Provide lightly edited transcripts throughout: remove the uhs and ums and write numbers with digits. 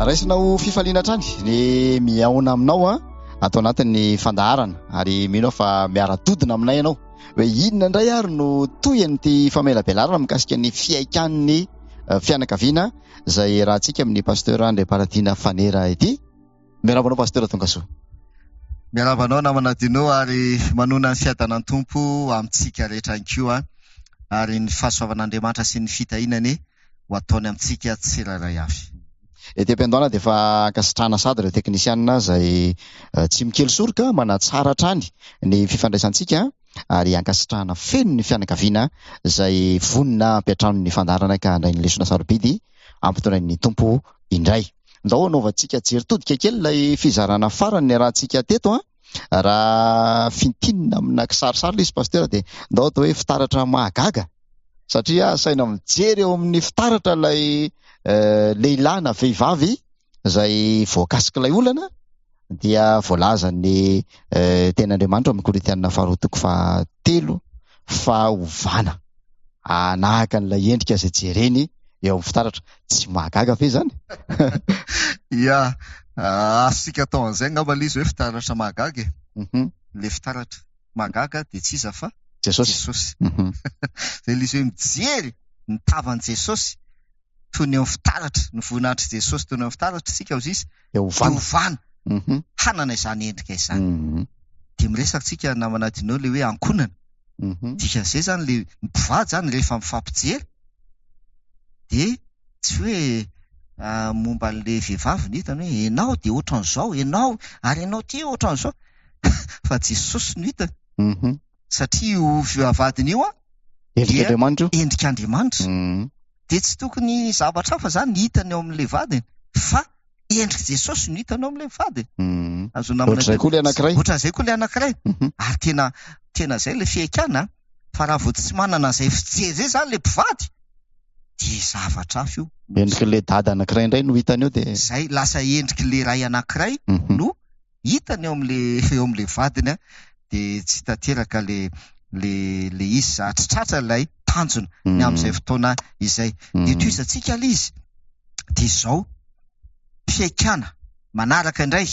Raisina ho fifaliana hatrany ny mihaona aminao a ato anatin'ny fandaharana ary mino aho fa miara-dodona aminay ianao hoe inona indray ary no tohin'ity famelabelarana mikasika ny fiaikan'ny eh, fianakaviana izay iarahantsika amin'ny pasteur Andriamparadina Fanera ity. Miarahaba anao Pasteur tongasoa. Miarahaba anao namana Dino ary manona ny fiadanan'ny Tompo amintsika rehetra ihany koa ary ny fahasoavan'Andriamanitra sy ny fitahiana anie ho ataony amintsika tsirairay avy. Ety am-piandohana dia efa ankasitrahana sahady ireo teknisianina izay eh, tsy mikely soroka manatsara hatrany ny fifandraisantsika ary ankasitrahana feno ny fianakaviana izay vonona hampiantrano ny fandaharana ka handray ny lesona sarobidy ampitondrain'ny Tompo indray. Ndao hanaovantsika jery todika kely ilay fizarana farany niarahantsika teto an. Raha fintinina amina kisarisary ilay izy Pasteur dia ndao atao hoe fitaratra mahagaga satria asaina mijery eo amin'ny fitaratra ilay eh, lehilahy na vehivavy izay voakasik'ilay olana dia voalazan'ny eh, tenin'Andriamanitra amin'ny Korintianina faharoa toko fahatelo fa hovana hanahaka an'ilay endrika izay jereny eo amin'ny fitaratra. Tsy mahagaga ve izany? Ya, azontsika atao an'izay angamba ilay izy hoe fitaratra mahagaga e. Mhm. Ilay fitaratra mahagaga dia tsy iza fa Jesosy. Jesosy. Mhm. Izay ilay izy hoe mijery ny tavan'i Jesosy toy ny eo amin'ny fitaratra, ny voninahitr'i Jesosy toy ny eo amin'ny fitaratra isika hozy izy, Dia dia hovana. hovana Mhm. hanana izany endrika izany. Mhm. Dia miresaka tsika namana Dino ilay hoe ankohonana. Mhm. Dikan'izay zany le mpivady zany rehefa mifampijery de tsy hoe ah, momba an'le vehivavy no hitany hoe enao de ohatran'izao, enao ary enao ty ohatran'izao fa Jesosy no hitany Mhm. satria io vadiny io an dia Endrik'Andriamanitra io. endrik'Andriamanitra. Mhm. De tsy tokony zavatra hafa zany hitany eo amin'le vadiny fa endrik'i Jesosy no hitanao amin'ilay mivady. Mhm. Azonao namana Ohatr'izay koa ilay anankiray. Ohatr'izay koa ilay anankiray. Mhm. Ary tena tena izay ilay fihaikana fa raha vao tsy manana an'izay fijery izay izany ilay mpivady dia zavatra hafa io. Endrik'ilay dada anankiray indray no hitany eo dia Izay lasa endrik'ilay ray anankiray Mhm. no hitany eo amin'ilay eo amin'ilay vadiny a, dia tsy tanteraka le le le izy za tsy tratra ilay tanjona ny amin'izay Mhm. fotoana izay. Dia Mhm. tohizantsika ilay izy. Dia izao fihaikana manaraka indray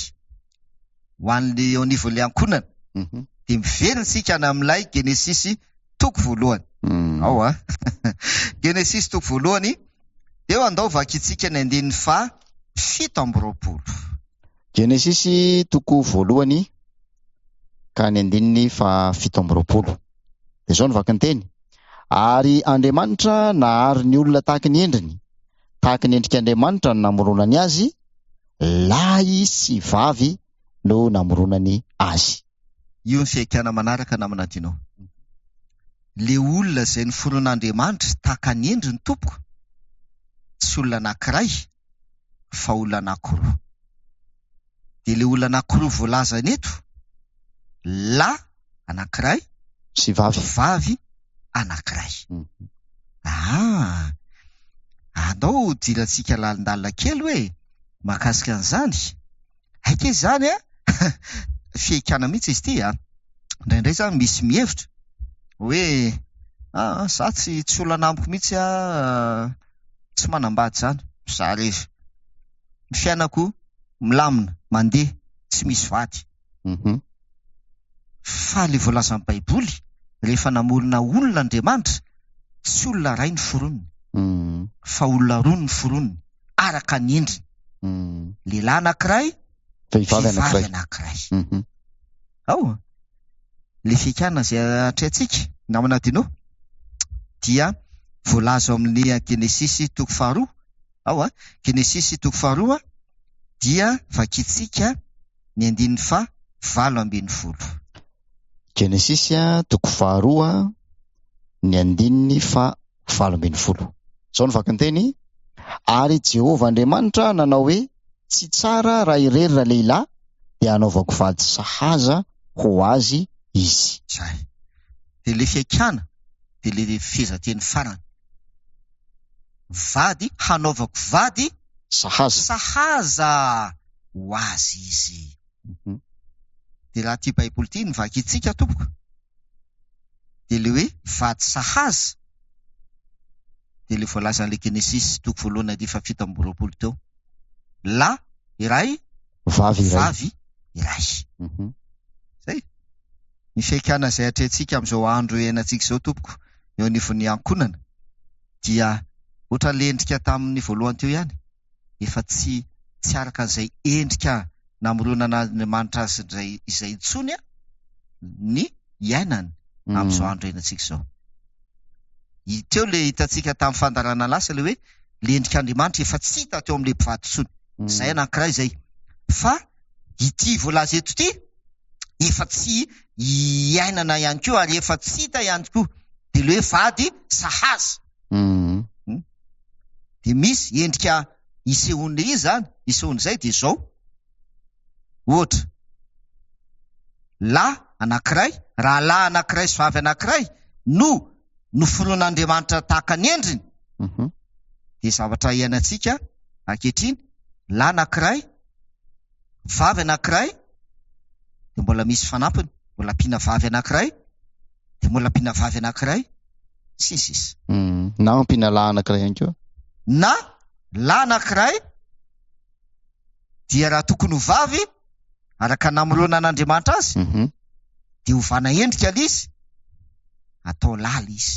ho an'le eo anivon'ilay ankohonana Mhm. dia miverina isika any amin'ilay Genesisy toko voalohany. Mm. Ao a. Genesisy toko voalohany dia eo andao vakintsika ny andininy faha 27. Genesisy toko voalohany ka ny andininy faha 27. Dia izao no vakin-teny. Ary Andriamanitra nahary ny olona tahaky ny endriny, Tahaka ny endrik'Andriamanitra no namoronany azy, lahy sy vavy no namoronany azy. Io ny fihaikana manaraka namana Dino. Le olona izay noforon'Andriamanitra tahaka ny endriny tompoko tsy olona anakiray fa olona anakiroa. Dia le olona anakiroa voalazany eto, lahy anakiray Sy vavy. vavy anakiray. Ah! Andao hodirantsika lalindalina kely hoe mahakasika an'izany. Haika izy izany an! Fihaikana mihitsy izy ity an! Indraindray izany misy mihevitra hoe ah, za tsy tsy olana amiko mihitsy ah, tsy manambady izany. Za rery. Ny fiainako milamina, mandeha, tsy misy vady. Mhm. Fa ilay voalazan'ny Baiboly, rehefa namorona olona Andriamanitra, tsy olona iray no foroniny, Mhm. fa olona roa no foroniny, araka ny endriny. Mhm. Lehilahy anankiray, Vehivavy vehivavy anankiray. anankiray. Mhm. Ao, ilay fikana izay atrehantsika, namana Dino, dia voalaza ao amin'ny Genesisy toko faharoa, ao a, Genesisy toko faharoa, dia vakintsika ny andininy faha 18. Genesisy toko faharoa ny andininy faha 18. Izao no vakin-teny, Ary Jehovah Andriamanitra nanao hoe, Tsy tsara raha irery ralehilahy, dia hanaovako vady sahaza ho azy izy. Izay. Dia ilay fihaikana, dia ilay fehezanteny farany. Vady, hanaovako vady Sahaza. Sahaza ho azy izy. Dia raha ity Baiboly ity no vakintsika tompoko, dia ilay hoe vady sahaza dia ilay voalazan'ilay Genesisy toko voalohany andininy faha 27 teo. Lahy iray, Vavy iray. vavy iray. Zay. Ny fihaikana izay atrehintsika amin'izao andro iainantsika izao tompoko eo anivon'ny ankohonana dia ohatran'ilay endrika tamin'ny voalohany teo ihany, efa tsy tsy araka an'izay endrika namoronan'Andriamanitra azy indray izay intsony ny iainany amin'izao andro iainantsika izao. Teo ilay hitantsika tamin'ny fandaharana lasa ilay hoe ilay endrik'Andriamanitra efa tsy hita teo amin'ilay mpivady intsony. Izay anankiray izay. Fa ity voalaza eto ity efa tsy iainana ihany koa ary efa tsy hita ihany koa. Dia ilay hoe vady sahaza. Dia misy endrika isehoan'ilay izy izany, isehoan'izay dia izao. Ohatra, lahy anankiray, raha lahy anankiray sy vavy anankiray no noforon'Andriamanitra tahaka ny endriny, dia zavatra iainantsika ankehitriny, lahy anankiray, vavy anankiray, dia mbola misy fanampiny, mbola ampiana vavy anankiray, dia mbola ampiana vavy anankiray, sy ny sisa. Na ampiana lahy anankiray ihany koa. Na lahy anankiray dia raha tokony ho vavy, araka ny namoronan'Andriamanitra azy, dia ovana endrika ilay izy, atao lahy ilay izy.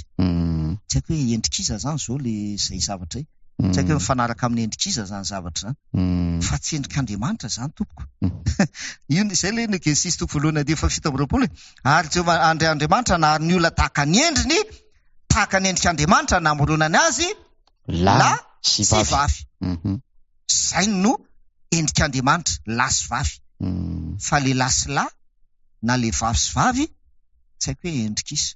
Tsy haiko hoe endrik'iza izany izao ilay izay zavatra izay. Tsy haiko hoe mifanaraka amin'ny endrik'iza izany zavatra izany. Fa tsy endrik'Andriamanitra izany tompoko. Io izay ilay ny Genesisy toko voalohany andininy faha 27 e. Ary Jehovah Andriamanitra nahary ny olona tahaka ny endriny, tahaka ny endrik'Andriamanitra namoronany azy, lahy sy vavy. Izay no endrik'Andriamanitra, lahy sy vavy. Fa le lahy sy lahy na le vavy sy vavy, tsy haiko hoe endrik'iza.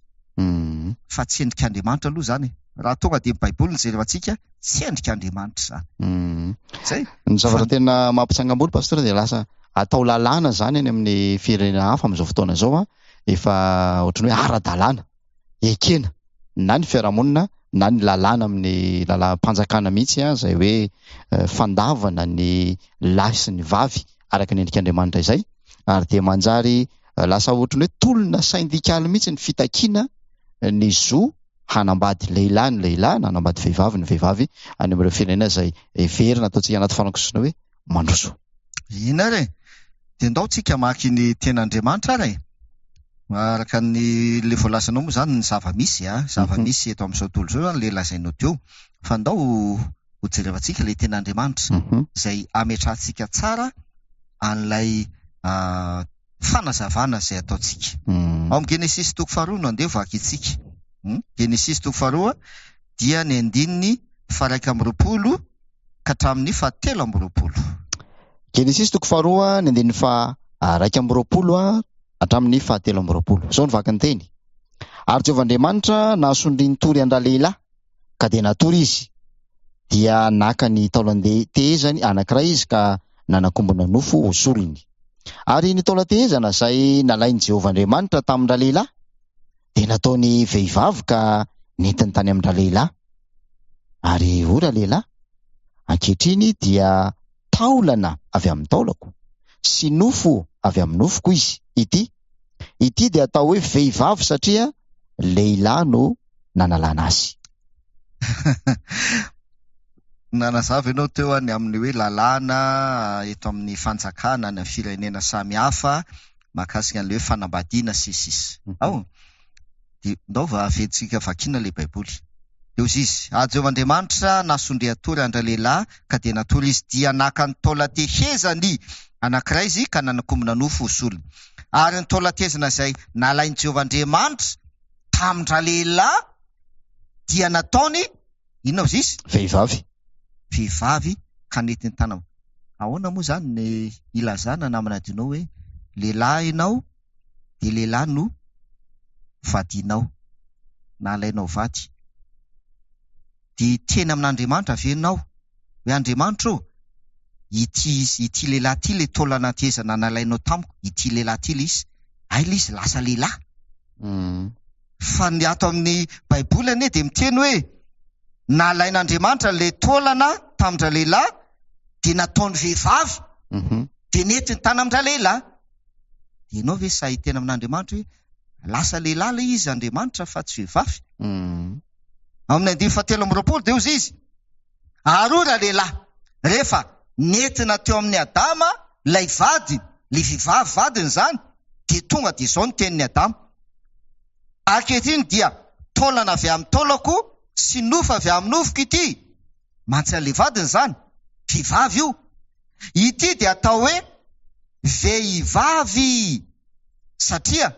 Fa tsy endrik'Andriamanitra aloha izany e. Raha tonga dia ny Baiboly no jerevantsika, tsy endrik'Andriamanitra izany. Izay. Ny zavatra tena mampitsangam-bolo Pasteur dia lasa atao lalàna izany any amin'ny firenena hafa amin'izao fotoana izao an, efa ohatran'ny hoe ara-dalàna. ekena na ny fiarahamonina na ny lalàna amin'ny lalàm-panjakana mihitsy izay hoe fandavana ny lahy sy ny vavy araka ny endrik'Andriamanitra izay ary dia manjary lasa ohatran'ny hoe tolona sendikaly mihitsy ny fitakiana ny zo hanambady lehilahy ny lehilahy na hanambady vehivavy ny vehivavy any amin'ireo firenena izay heverina ataontsika anaty fanakosoana hoe mandroso. Iny ary e! Dia ndao tsika hamaky ny Tenin'Andriamanitra ary e! Araka ny le voalazanao moa izany ny zava-misy a, zava-misy eto amin'izao tontolo izao izany le lazainao teo. Fa ndao ho jerevantsika le Tenin'Andriamanitra izay ametrahantsika tsara an'ilay fanazavana izay ataontsika. Ao amin'ny Genesisy toko faharoa no andeha ho vakintsika. Genesisy toko faharoa dia ny andininy faha-21 ka hatramin'ny faha-23. Genesisy toko faharoa ny andininy faha-21 hatramin'ny faha-23. Izao no vaky ny teny. Ary Jehovah Andriamanitra nahasondrian-tory an-dralehilahy, ka dia natory izy. Dia naka ny taolan-tehezany anankiray izy ka nanakombona nofo ho solony. Ary ny taolan-tehezana izay nalain'i Jehovah Andriamanitra tamin-dralehilahy dia nataony vehivavy ka nentiny tany amin-dralehilahy. Ary hoy ralehilahy, Ankehitriny dia taolana avy amin'ny taolako sy nofo avy amin'ny nofoko izy ity. Ity dia atao hoe vehivavy satria lehilahy no nanalana azy. Nanazava ianao teo ny amin'ny hoe lalàna eto amin'ny fanjakana any amin'ny firenena samihafa mahakasika an'ilay hoe fanambadiana sy ny sisa. Ao? Dia ndao va averintsika vakiana ilay Baiboly. Dia hozy izy, Ary Jehovah Andriamanitra nasondrian-tory an-dralehilahy, ka dia natory izy, dia naka ny taolan-tehezany anankiray izy ka nanakombona nofo ho solony. Ary ny taolan-tehezana izay nalain'i Jehovah Andriamanitra tamin-dralehilahy dia nataony inona hozy izy? Vehivavy. Vehivavy ka nentiny tanam. Ahoana moa izany ny ilazana namana adinao hoe lehilahy ianao dia lehilahy no vadianao na alainao vady. Dia hiteny amin'Andriamanitra ve ianao hoe Andriamanitra ô, ity ity lehilahy ity ilay taolana antehezana nalainao tamiko, ity lehilahy ity ilay izy, hay ilay izy lasa lehilahy. Fa ny ato amin'ny Baiboly anie dia miteny hoe nalain'Andriamanitra ilay taolana tamin-dralehilahy dia nataony vehivavy dia nentiny tany amin-dralehilahy. Dia ianao ve sahy hiteny amin'Andriamanitra hoe lasa lehilahy ilay izy Andriamanitra fa tsy vehivavy? Ao amin'ny andininy fahatelo amby roapolo dia hozy izy, Ary hoy ralehilahy, rehefa. Nentina teo amin'i Adama ilay vadiny, ilay vehivavy vadiny izany, dia tonga dia izao ny tenin'i Adama, Ankehitriny dia taolana avy amin'ny taolako sy nofo avy amin'ny nofoko ity, mantsy an'ilay vadiny izany, vehivavy io. Ity dia atao hoe vehivavy satria.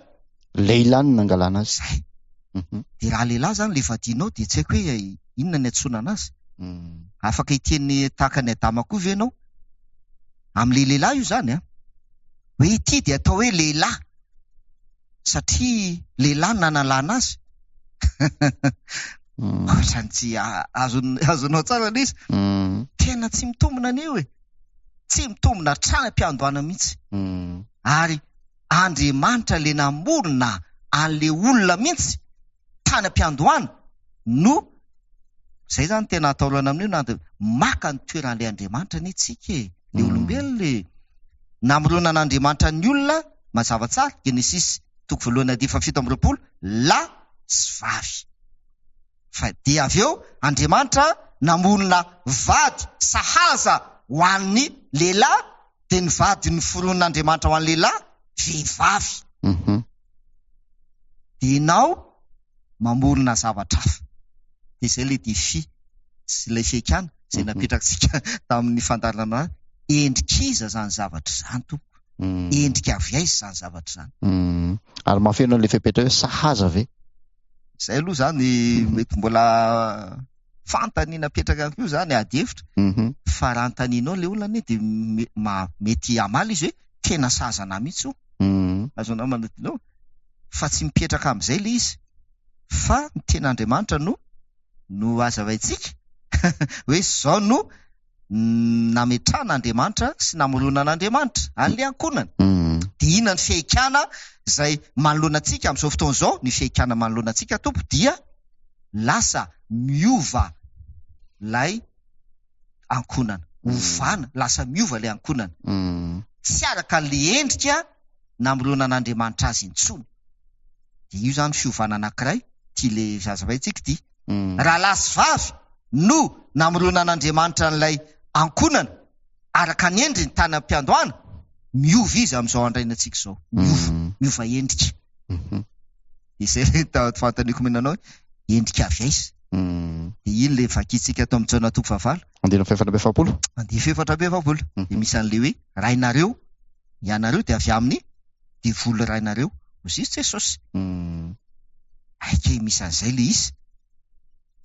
Lehilahy no nangalana azy. Izay. Dia raha lehilahy izany ilay vadianao dia tsy haiko hoe inona ny antsoina anazy. Afaka hiteny tahaka an'i Adama koa ve ianao? Amin'ilay lehilahy io izany an. Hoe ity dia atao hoe lehilahy satria lehilahy no nanalana azy. Ohatran'ny tsy azonao tsara ilay izy. Tena tsy mitombina an'io e. Tsy mitombina hatrany am-piandohana mihitsy. Ary Andriamanitra ilay namorona an'ilay olona mihitsy tany am-piandohana no izay izany tena atahorana amin'io na maka ny toeran'ilay Andriamanitra anie tsika e, ilay olombelona e. Namoronan'Andriamanitra ny olona mazava tsara, Genesisy toko voalohany andininy faha-27, lahy sy vavy. Fa dia avy eo Andriamanitra namorona vady sahaza ho an'ny lehilahy dia ny vady noforonin'Andriamanitra ho an'ny lehilahy, vehivavy. Dia ianao mamorona zavatra hafa. Dia izay ilay défi sy ilay fihaikana izay napetrakitsika tamin'ny fandaharana endrik'iza izany zavatra izany tompoko? Endrika avy aiza izany zavatra izany? Ary mahafeno an'ilay fepetra hoe sahaza ve? Izay aloha izany mety mbola fanontaniana apetraka ihany koa izany ady hevitra fa raha anontanianao ilay olona anie dia mety hamaly izy hoe tena sahaza anah mihitsy io. Azonao manodinao fa tsy mipetraka amin'izay ilay izy fa ny tenin'Andriamanitra no no hazavaintsika hoe izao no nametrahan'Andriamanitra sy namoronan'Andriamanitra an'ilay ankohonana. Dia inona ny fihaikana izay manoloana antsika amin'izao fotoana izao? Ny fihaikana manoloana antsika Tompo dia lasa miova ilay ankohonana. Ovana, lasa miova ilay ankohonana. Tsy araka an'ilay endrika namoronan'Andriamanitra azy intsony. Dia io izany fiovana anankiray, ity ilay hazavaintsika ity. Raha lahy sy vavy no namoronan'Andriamanitra an'ilay ankohonana araka ny endriny tany am-piandohana, miova izy amin'izao andrainantsika izao. Miova, miova endrika. Dia izay ilay fanontaniako omena anao hoe, endrika avy aiza? Dia iny ilay vakintsika ato amin'ny Jaona toko fahavalo. Andininy faha-44. Andininy faha-44. Dia misy an'ilay hoe, Rainareo, ianareo dia avy amin'ny devoly rainareo, hoy izy Jesosy. Aika misy an'izay ilay izy.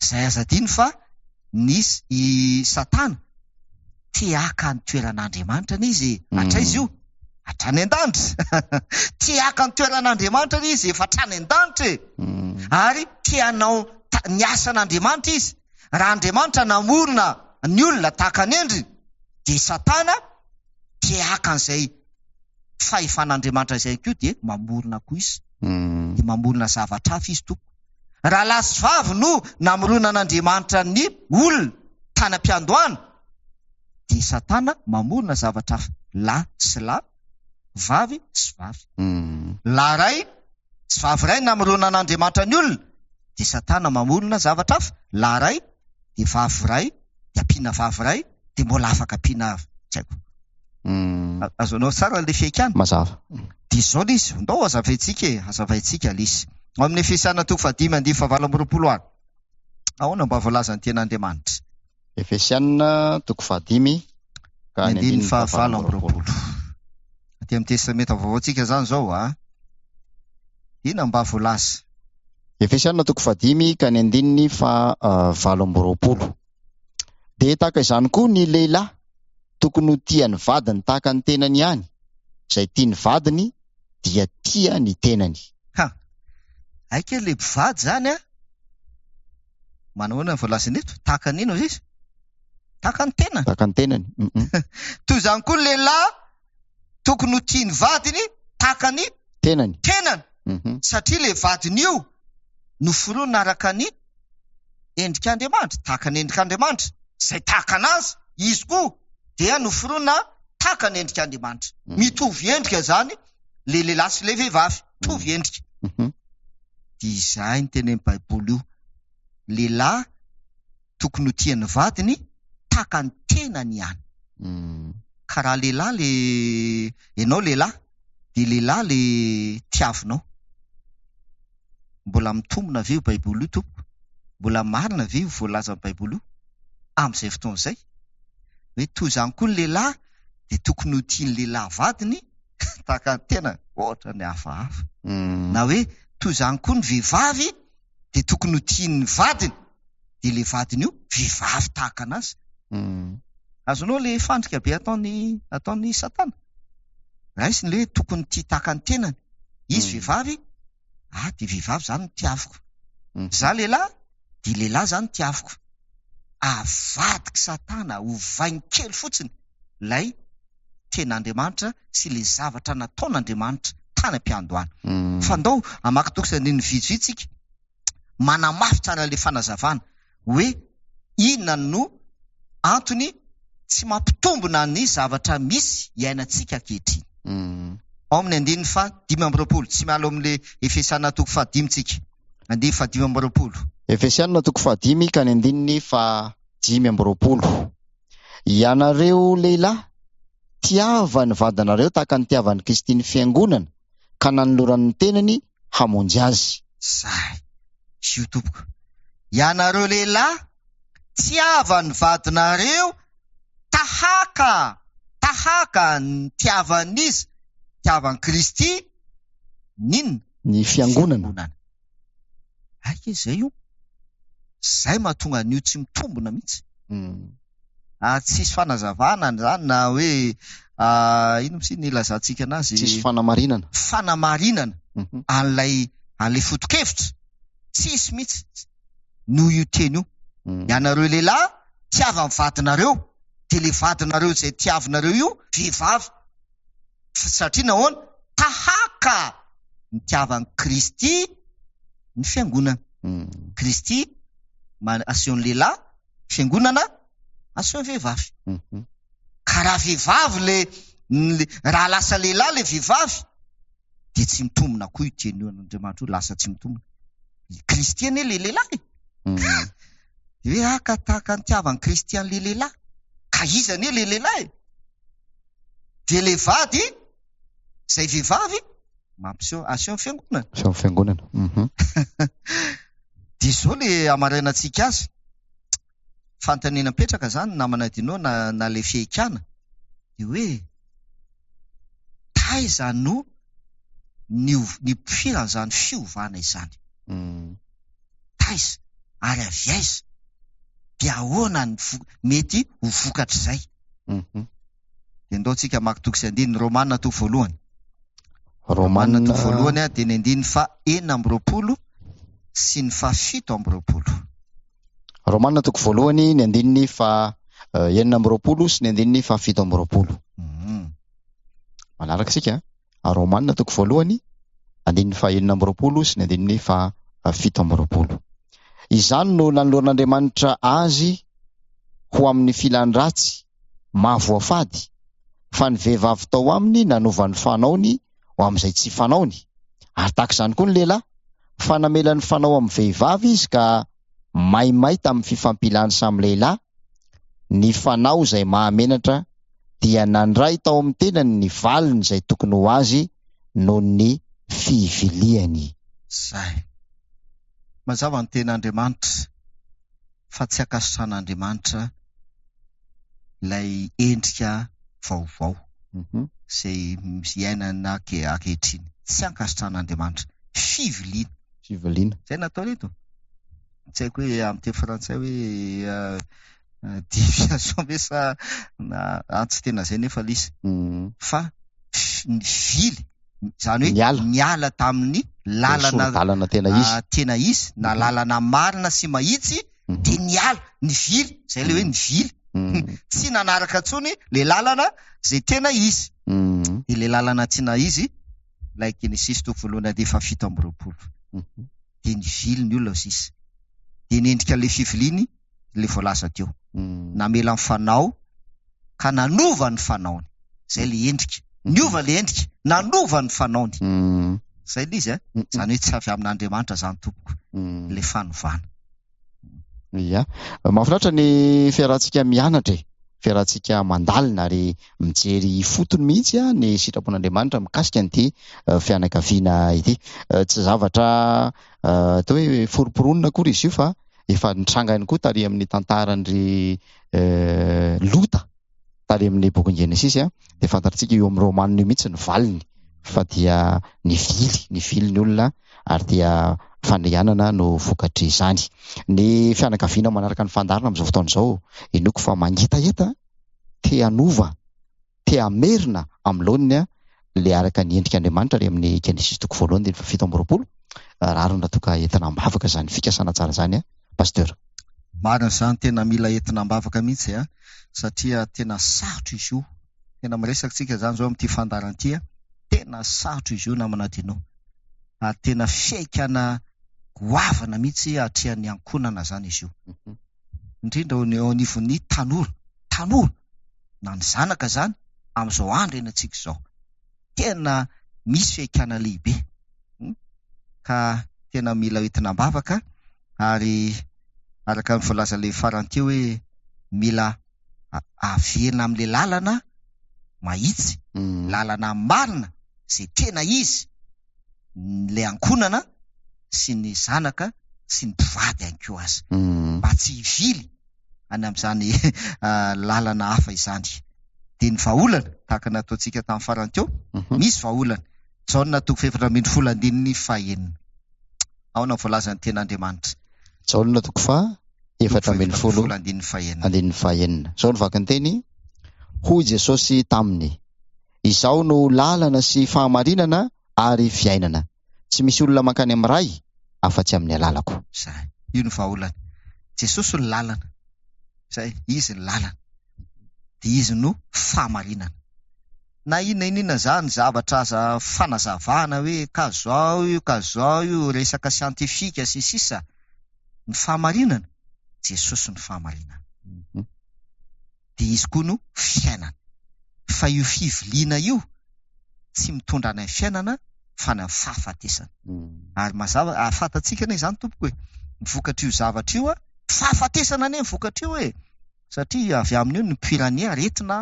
Izay aza adino fa nisy i Satana te haka ny toeran'Andriamanitra anie izy e. Hatraiza io? Hatrany an-danitra. Te haka ny toeran'Andriamanitra anie izy efa hatrany an-danitra e. Ary te hanao ny asan'Andriamanitra izy. Raha Andriamanitra namorona ny olona tahaka ny endriny, dia Satana te haka an'izay fahefan'Andriamanitra izay koa dia mamorona koa izy. Dia mamorona zavatra hafa izy tompoko. Raha lahy sy vavy no namoronan'Andriamanitra ny olona tany am-piandohana, dia Satana mamorona zavatra hafa, lahy sy lahy, vavy sy vavy. Lahy iray sy vavy iray namoronan'Andriamanitra ny olona, dia Satana mamorona zavatra hafa, lahy iray dia vavy iray, dia ampiana vavy iray, dia mbola afaka ampiana tsy haiko. Azonao tsara ilay fihaikana? Mazava. Dia izao ilay izy, ndao hazavaintsika e, hazavaintsika ilay izy. Ao amin'ny Efesiana toko fahadimy andininy fahavalo amby 20 ary. Ahoana mba voalazan'ny tenin'Andriamanitra? Efesiana toko fahadimy ka ny andininy fahavalo amby 20. Aty amin'ny Testamenta Vaovao tsika izany izao a. Inona mba voalaza? Efesiana toko fahadimy ka ny andininy fahavalo amby 20. Dia tahaka izany koa ny lehilahy, tokony ho tia ny vadiny tahaka ny tenany ihany, izay tia ny vadiny dia tia ny tenany. Ha! Hay kely ilay mpivady izany an! Manao ahoana ny voalazany eto? Tahaka ny inona hoy izy? Tahaka ny tenany. Tahaka ny tenany. Toy izany koa ny lehilahy tokony ho tia ny vadiny tahaka ny tenany. Tenany. Satria ilay vadiny io noforonina araka ny endrik'Andriamanitra, tahaka ny endrik'Andriamanitra, izay tahaka anazy, izy koa dia noforonina tahaka ny endrik'Andriamanitra. Mitovy endrika izany le lehilahy sy le vehivavy, mitovy endrika. Dia izay ny tenenin'ny Baiboly io, lehilahy tokony ho tia ny vadiny tahaka ny tenany ihany. Ka raha lehilahy le ianao lehilahy dia lehilahy le tiavinao. Mbola mitombina ve io baiboly io tompoko? Mbola marina ve io voalazan'ny baiboly io amin'izay fotoana izay? Hoe toy izany koa ny lehilahy dia tokony ho tia ny lehilahy vadiny tahaka ny tenany, ohatran'ny hafahafa. Na hoe toy izany koa ny vehivavy dia tokony ho tia ny vadiny, dia ilay vadiny io vehivavy tahaka anazy. Azonao ilay fandrika be ataon'ny ataon'ny satana? Raisiny ilay hoe tokony tia tahaka ny tenany. Izy vehivavy, ah dia vehivavy izany no tiaviko. Za lehilahy, dia lehilahy izany no tiaviko. Avadik'i satana, ovainy kely fotsiny ilay ten'Andriamanitra sy ilay zavatra nataon'Andriamanitra tany am-piandohana. Fa ndao hamaky toko sy andininy vitsivitsy isika manamafy tsara ilay fanazavana hoe inona no antony tsy mampitombina ny zavatra misy iainantsika ankehitriny. Ao amin'ny andininy faha 25, tsy miala ao amin'ilay Efesiana toko fahadimy tsika. Andininy faha 25. Efesiana toko fahadimy ka ny andininy faha 25. Ianareo lehilahy, tiava ny vadinareo tahaka ny nitiavan'i Kristy ny fiangonana, ka nanolorany ny tenany hamonjy azy. Zay. Io tompoko. Ianareo lehilahy, tiava ny vadinareo tahaka, tahaka ny nitiavan'iza? Nitiavan'i Kristy ny inona? Ny fiangonana. Aika izay io. Zay mahatonga an'io tsy mitombina mihitsy. Ary tsisy fanazavana an'izany na hoe inona moa ny ilazantsika anazy? Tsisy fanamarinana. Fanamarinana an'ilay an'ilay foto-kevitra. Tsisy mihitsy noho io teny io. Ianareo lehilahy tiava ny vadinareo, dia ilay vadinareo izay tiavinareo io vehivavy. Satria nahoana? Tahaka nitiavan'i Kristy ny fiangonana. Kristy asehon'ny lehilahy, fiangonana asehon'ny vehivavy. Ka raha vehivavy le, raha lasa lehilahy le vehivavy, dia tsy mitombina koa io teny io an'Andriamanitra io, lasa tsy mitombina. Kristy anie le lehilahy e. Dia hoe ah, ka tahaka nitiavan'i Kristy an'le lehilahy. Ka iza anie le lehilahy e? Dia le vady izay vehivavy mampiseho aseho ny fiangonana. Aseho ny fiangonana. Dia izao le hamarainantsika azy. Fanontaniana mipetraka izany namana Dino na na le fihekana dia hoe taiza no nipoiran'izany fiovana izany? Taiza ary avy aiza? Dia ahoana ny mety ho vokatr'izay? Dia ndao tsika hamaky toko sy andininy. Romana toko voalohany. Romana toko voalohany dia ny andininy faha 26 sy ny faha 27. Romana toko voalohany ny andininy faha 26 sy ny andininy faha 27. Manaraka isika. Romana toko voalohany andininy faha 26 sy ny andininy faha 27. Izany no nanoloran'Andriamanitra azy ho amin'ny filan-dratsy mahavoafady, fa ny vehivavy tao aminy nanova ny fanaony ho amin'izay tsy fanaony, ary tahaka izany koa ny lehilahy, fa namela ny fanao amin'ny vehivavy izy ka maimay tamin'ny fifampilany samy lehilahy, ny fanao izay mahamenatra dia nandray tao amin'ny tenany ny valiny izay tokony ho azy noho ny fiviliany. Izay. Mazava ny tenin'Andriamanitra fa tsy ankasitrahan'Andriamanitra ilay endrika vaovao izay iainana ankehitriny. Tsy ankasitrahan'Andriamanitra. Fiviliana. Fiviliana. Izay natao eto. Tsy haiko hoe amin'ny teny frantsay hoe déviation ve sa na tsy tena izay nefa ilay izy. Fa nivily, izany hoe Niala. niala tamin'ny lalana Sori-dalana tena izy. tena izy, na lalana marina sy mahitsy, dia niala, nivily, izay ilay hoe nivily. Tsy nanaraka intsony ilay lalana izay tena izy. Dia ilay lalana tena izy, ilay Genesisy toko voalohany andiany faha 27. Dia nivily ny olona sisa. Dia nendrika ilay fiviliany ilay voalaza teo. Namela ny fanao ka nanova ny fanaony. Izay ilay endrika. Niova ilay endrika, nanova ny fanaony. Izay ilay izy a. Izany hoe tsy avy amin'Andriamanitra izany tompoko ilay fanovana. Ia. Mahafinaritra ny fiarahantsika mianatra e. fiarahantsika mandalina ary mijery ifotony mihitsy ny sitrapon'Andriamanitra mikasika an'ity fianakaviana ity. Tsy zavatra atao hoe foromporonina akory izy io fa efa nitranga ihany koa tary amin'ny tantaran-dry Lota tary amin'ny bokin'i Genesisy dia fantatritsika io amin'ny Romana io mihitsy ny valiny fa dia nivily, nivily ny olona ary dia fandrianana no vokatr'izany. Ny fianakaviana manaraka ny fandaharana amin'izao fotoana izao, inoako fa mangetaheta, te hanova, te hamerina amin'ny laoniny ilay araka ny endrik'Andriamanitra ary amin'ny Genesisy toko voalohany andininy faha 27, rariny raha toa ka entina am-bavaka izany fikasana tsara izany Pasteur. Marina izany, tena mila entina am-bavaka mihitsy a, satria tena sarotra izy io, tena miresaka tsika izany izao amin'ity fandaharana ity a, tena sarotra izy io namana Dino, ary tena fihaikana goavana mihitsy atrehan'ny ankohonana izany izy io, indrindra eo anivon'ny tanora, tanora na ny zanaka izany amin'izao andro iainantsika izao, tena misy fihaikana lehibe ka tena mila entina am-bavaka ary araka ny voalazan'ilay farany teo hoe mila averina amin'ilay lalana mahitsy, lalana marina izay tena izy, ilay ankohonana sy ny zanaka sy ny mpivady ihany koa aza, mba tsy hivily any amin'izany lalana hafa izany. Dia ny vahaolana, tahaka ny nataontsika tamin'ny farany teo, misy vahaolana. Jaona toko fahefatra ambin'ny folo andininy fahenina. Ahoana ny voalazan'ny tenin'Andriamanitra? Jaona toko faha 14 andininy fahenina. Andininy fahenina. Izao no vaky ny teny, Hoy Jesosy taminy, Izaho no lalana sy fahamarinana ary fiainana. Tsy misy olona mankany amin'ny Ray afa-tsy amin'ny alalako. Izay. Io no vahaolana. Jesosy no lalana. Izay. Izy no lalana. Dia Izy no fahamarinana. Na inona inona izany zavatra aza fanazavana hoe ka zao io ka zao io, resaka siantifika sy ny sisa, ny fahamarinana, Jesosy no fahamarinana. Dia Izy koa no fiainana. Fa io fiviliana io tsy mitondra any amin'ny fiainana fa any amin'ny fahafatesana. Ary mazava, ary fantatsika anie izany tompoko e, ny vokatr'io zavatra io, fahafatesana anie ny vokatr'io e! Satria avy amin'io no nipoiran'ny aretina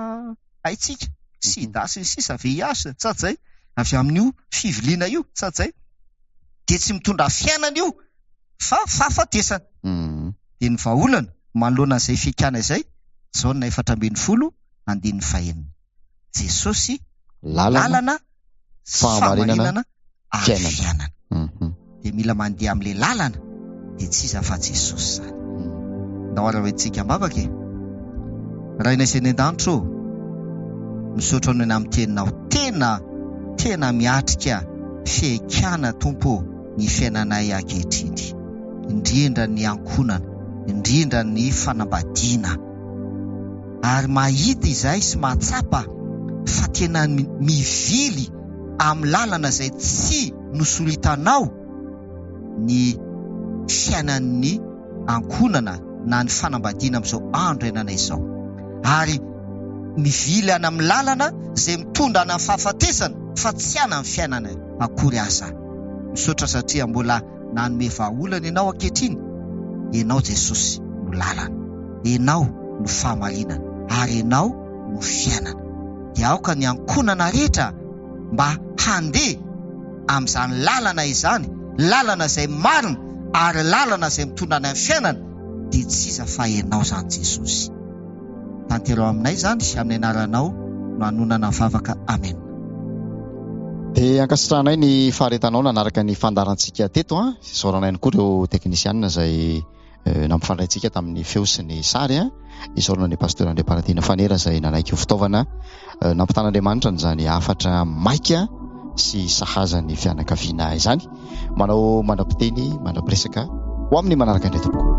haintsika, sida sy ny sisa, VIH, sa tsy zay? Avy amin'io fiviliana io, sa tsy zay? Dia tsy mitondra fiainana io fa fahafatesana. Dia ny vahaolana manoloana an'izay fikana izay, Jaona 14 andininy fahenina. Jesosy lalana, fahamarinana ary fiainana. Dia mila mandeha amin'ilay lalana dia tsy iza fa Jesosy izany. Ndao ary hoentintsika am-bavaka e. Rainay izay any an-danitra ô, misaotra anao ny amin'ny teninao. Tena tena miatrika fihaikana Tompo ô ny fiainanay ankehitriny. Indrindra ny ankohonana, indrindra ny fanambadiana. Ary mahita izahay sy mahatsapa fa tena mivily amin'ny lalana izay tsy nosoritanao ny fiainan'ny ankohonana na ny fanambadiana amin'izao andro iainanay izao. Ary mivily any amin'ny lalana izay mitondra any amin'ny fahafatesana fa tsy any amin'ny fiainana akory aza. Misaotra satria mbola nanome vahaolana Ianao ankehitriny, Ianao Jesosy no lalana, Ianao no fahamarinana ary Ianao no fiainana. Dia aoka ny ankohonana rehetra mba handeha amin'izany lalana izany, lalana izay marina ary lalana izay mitondra any amin'ny fiainana, dia tsy iza fa Ianao izany Jesosy. Tanteraho aminay izany, amin'ny anaranao no anonana ny vavaka. Amena. Dia ankasitrahanay ny faharetanao nanaraka ny fandaharantsika teto an. Isaorana ihany koa ireo teknisianina izay eh, nampifandray antsika tamin'ny feo sy ny sary an. Isaorana ny Pasteur Andriamparadina Fanera izay nanaiky ho fitaovana eh, nampitan'Andriamanitra an'izany hafatra maika sy sahaza ny fianakaviana izany. Manao mandra-piteny, mandra-piresaka ho amin'ny manaraka indray tompoko.